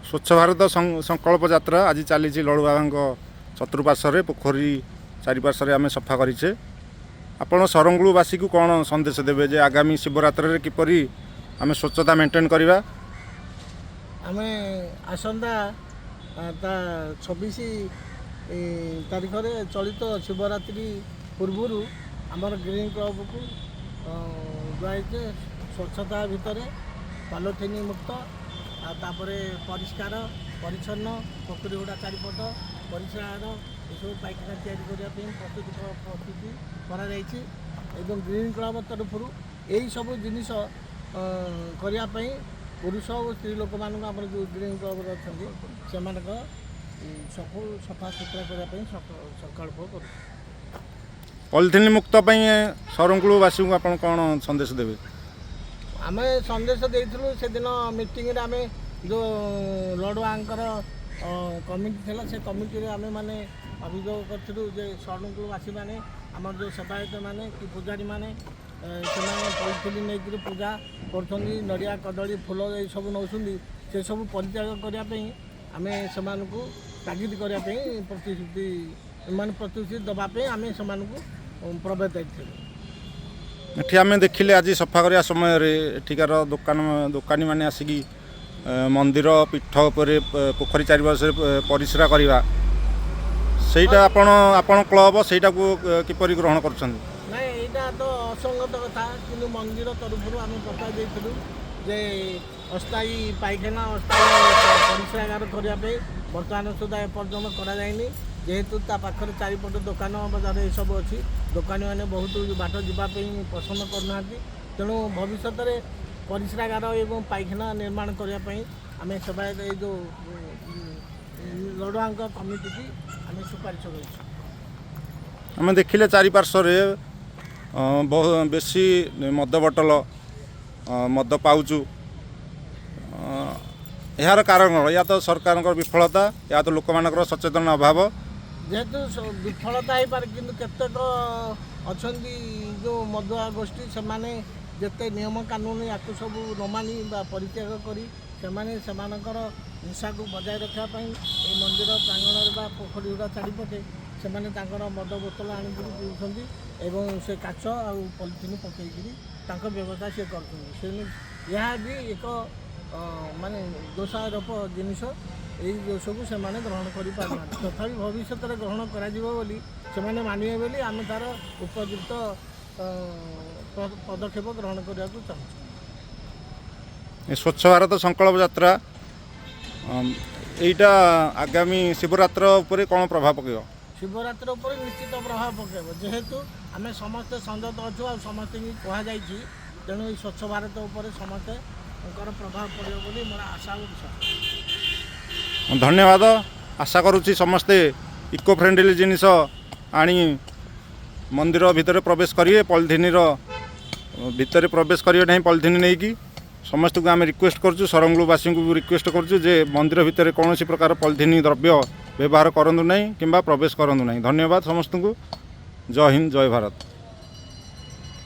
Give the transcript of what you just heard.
ସ୍ୱଚ୍ଛ ଭାରତ ସଂକଳ୍ପ ଯାତ୍ରା ଆଜି ଚାଲିଛି। ଲଡ଼ୁବାବାଙ୍କ ଚତୁଃପାର୍ଶ୍ୱରେ, ପୋଖରୀ ଚାରିପାର୍ଶ୍ୱରେ ଆମେ ସଫା କରିଛେ। ଆପଣ ଶରଣକୁଳବାସୀକୁ କ'ଣ ସନ୍ଦେଶ ଦେବେ ଯେ ଆଗାମୀ ଶିବରାତ୍ରିରେ କିପରି ଆମେ ସ୍ୱଚ୍ଛତା ମେଣ୍ଟେନ୍ କରିବା? ଆମେ ଆସନ୍ତା ତା 26 ତାରିଖରେ ଚଳିତ ଶିବରାତ୍ରି ପୂର୍ବରୁ ଆମର ଗ୍ରୀନ୍ କ୍ଲବକୁ କୁହାଯାଇଛି, ସ୍ୱଚ୍ଛତା ଭିତରେ ପଲିଥିନ୍ ମୁକ୍ତ ଆଉ ତାପରେ ପରିଷ୍କାର ପରିଚ୍ଛନ୍ନ, ପୋଖରୀ ହୁଡ଼ା ଚାରିପଟ ପରିଷ୍କାର, ଏସବୁ ପାଇଖାନା ତିଆରି କରିବା ପାଇଁ ପ୍ରସ୍ତୁତି କରାଯାଇଛି। ଏବଂ ଗ୍ରୀନ୍ କ୍ଲବ ତରଫରୁ ଏଇସବୁ ଜିନିଷ କରିବା ପାଇଁ ପୁରୁଷ ଓ ସ୍ତ୍ରୀ ଲୋକମାନଙ୍କୁ, ଆମର ଯେଉଁ ଗ୍ରୀନ୍ କ୍ଲବରେ ଅଛନ୍ତି, ସେମାନଙ୍କ ସବୁ ସଫା ସୁତୁରା କରିବା ପାଇଁ ସଂକଳ୍ପ କରୁଛୁ। ପଲିଥିନ୍ ମୁକ୍ତ ପାଇଁ ଶରଣକୁଳବାସୀଙ୍କୁ ଆପଣ କ'ଣ ସନ୍ଦେଶ ଦେବେ? ଆମେ ସନ୍ଦେଶ ଦେଇଥିଲୁ ସେଦିନ ମିଟିଂରେ। ଆମେ ଯେଉଁ ଲଡ଼ୁଆଙ୍କର କମିଟି ଥିଲା, ସେ କମିଟିରେ ଆମେମାନେ ଅଭିଯୋଗ କରିଥିଲୁ ଯେ ଶରଣକୁଳବାସୀମାନେ, ଆମର ଯେଉଁ ସେବାୟତମାନେ କି ପୂଜାରୀମାନେ, ସେମାନେ ପଲିଥିନ୍ ନେଇକରି ପୂଜା କରୁଛନ୍ତି, ନଡ଼ିଆ, କଦଳୀ, ଫୁଲ ଏସବୁ ନେଉଛନ୍ତି। ସେସବୁ ପରିତ୍ୟାଗ କରିବା ପାଇଁ ଆମେ ସେମାନଙ୍କୁ ତାଗିଦ କରିବା ପାଇଁ ପ୍ରତିଶ୍ରୁତି, ମାନେ ପ୍ରତିଶ୍ରୁତି ଦେବା ପାଇଁ ଆମେ ସେମାନଙ୍କୁ ପ୍ରବେଶ ଦେଇଥିଲୁ। ଏଠି ଆମେ ଦେଖିଲେ, ଆଜି ସଫା କରିବା ସମୟରେ ଏଠିକାର ଦୋକାନୀମାନେ ଆସିକି ମନ୍ଦିର ପୀଠ ଉପରେ, ପୋଖରୀ ଚାରିପାର୍ଶ୍ୱରେ ପରିସ୍ରା କରିବା, ସେଇଟା ଆପଣ କ୍ଲବ ସେଇଟାକୁ କିପରି ଗ୍ରହଣ କରୁଛନ୍ତି? ନାଇଁ, ଏଇଟା ତ ଅସଙ୍ଗତ କଥା। କିନ୍ତୁ ମନ୍ଦିର ତରଫରୁ ଆମେ ପ୍ରସ୍ତାବ ଦେଇଥିଲୁ ଯେ ଅସ୍ଥାୟୀ ପାଇଖାନା, ଅସ୍ଥାୟୀ ପରିସ୍ରାଗାର କରିବା ପାଇଁ। ବର୍ତ୍ତମାନ ସୁଦ୍ଧା ଏପର୍ଯ୍ୟନ୍ତ କରାଯାଇନି। ଯେହେତୁ ତା ପାଖରେ ଚାରିପଟ ଦୋକାନ ବଜାର ଏସବୁ ଅଛି, ଦୋକାନୀମାନେ ବହୁତ ବାଟ ଯିବା ପାଇଁ ପସନ୍ଦ କରୁନାହାନ୍ତି। ତେଣୁ ଭବିଷ୍ୟତରେ ପରିସ୍ରାଗାର ଏବଂ ପାଇଖାନା ନିର୍ମାଣ କରିବା ପାଇଁ ଆମେ ସେବାୟତ, ଏଇ ଯେଉଁ ଲଡ଼ୁଆଙ୍କ କମିଟିକି ଆମେ ସୁପାରିଶ କରିଛୁ। ଆମେ ଦେଖିଲେ ଚାରିପାର୍ଶ୍ୱରେ ବହୁ ବେଶୀ ମଦ ବୋଟଲ, ମଦ ପାଉଚ୍। ଏହାର କାରଣ କ'ଣ? ୟା ତ ସରକାରଙ୍କର ବିଫଳତା, ୟା ତ ଲୋକମାନଙ୍କର ସଚେତନ ଅଭାବ। ଯେହେତୁ ବିଫଳତା ହେଇପାରେ, କିନ୍ତୁ କେତେକ ଅଛନ୍ତି ଯେଉଁ ମଦୁଆ ଗୋଷ୍ଠୀ, ସେମାନେ ଯେତେ ନିୟମ କାନୁନ ୟାକୁ ସବୁ ନ ମାନି ବା ପରିତ୍ୟାଗ କରି ସେମାନେ ସେମାନଙ୍କର ନିଶାକୁ ବଜାୟ ରଖିବା ପାଇଁ ଏଇ ମନ୍ଦିର ପ୍ରାଙ୍ଗଣରେ ବା ପୋଖରୀ ହୁଡ଼ା ଚାରିପଟେ ସେମାନେ ତାଙ୍କର ମଦ ବୋତଲ ଆଣିକରି ପିଉଛନ୍ତି ଏବଂ ସେ କାଚ ଆଉ ପଲିଥିନ୍ ପକେଇକିରି ତାଙ୍କ ବ୍ୟବସାୟ ସିଏ କରୁଛନ୍ତି। ସେ ଏହା ବି ଏକ ମାନେ ଦୋଷାରୋପ ଜିନିଷ। ଏଇ ଦୋଷକୁ ସେମାନେ ଗ୍ରହଣ କରିପାରୁନାହାନ୍ତି। ତଥାପି ଭବିଷ୍ୟତରେ ଗ୍ରହଣ କରାଯିବ ବୋଲି, ସେମାନେ ମାନିବେ ବୋଲି ଆମେ ତା'ର ଉପଯୁକ୍ତ ପଦକ୍ଷେପ ଗ୍ରହଣ କରିବାକୁ ଚାହୁଁଛୁ। ଏ ସ୍ୱଚ୍ଛ ଭାରତ ସଂକଳ୍ପ ଯାତ୍ରା ଏଇଟା ଆଗାମୀ ଶିବରାତ୍ର ଉପରେ କ'ଣ ପ୍ରଭାବ ପକାଇବ? ଶିବରାତ୍ରି ଉପରେ ନିଶ୍ଚିତ ପ୍ରଭାବ ପକାଇବ। ଯେହେତୁ ଆମେ ସମସ୍ତେ ସଂଯତ ଅଛୁ ଆଉ ସମସ୍ତଙ୍କୁ କୁହାଯାଇଛି, ତେଣୁ ଏଇ ସ୍ୱଚ୍ଛ ଭାରତ ଉପରେ ସମସ୍ତଙ୍କର ପ୍ରଭାବ ପଡ଼ିବ ବୋଲି ମୋର ଆଶା ଓ ବିଶ୍ୱାସ। ଧନ୍ୟବାଦ। ଆଶା କରୁଛି ସମସ୍ତେ ଇକୋ ଫ୍ରେଣ୍ଡଲି ଜିନିଷ ଆଣି ମନ୍ଦିର ଭିତରେ ପ୍ରବେଶ କରିବେ, ପଲିଥିନ୍ର ଭିତରେ ପ୍ରବେଶ କରିବେ ନାହିଁ ପଲିଥିନ୍ ନେଇକି। ସମସ୍ତଙ୍କୁ ଆମେ ରିକ୍ୱେଷ୍ଟ କରୁଛୁ, ଶରଣକୁଳବାସୀଙ୍କୁ ବି ରିକ୍ୱେଷ୍ଟ କରୁଛୁ ଯେ ମନ୍ଦିର ଭିତରେ କୌଣସି ପ୍ରକାର ପଲିଥିନ୍ ଦ୍ରବ୍ୟ ବ୍ୟବହାର କରନ୍ତୁ ନାହିଁ କିମ୍ବା ପ୍ରବେଶ କରନ୍ତୁ ନାହିଁ। ଧନ୍ୟବାଦ ସମସ୍ତଙ୍କୁ। ଜୟ ହିନ୍ଦ, ଜୟ ଭାରତ।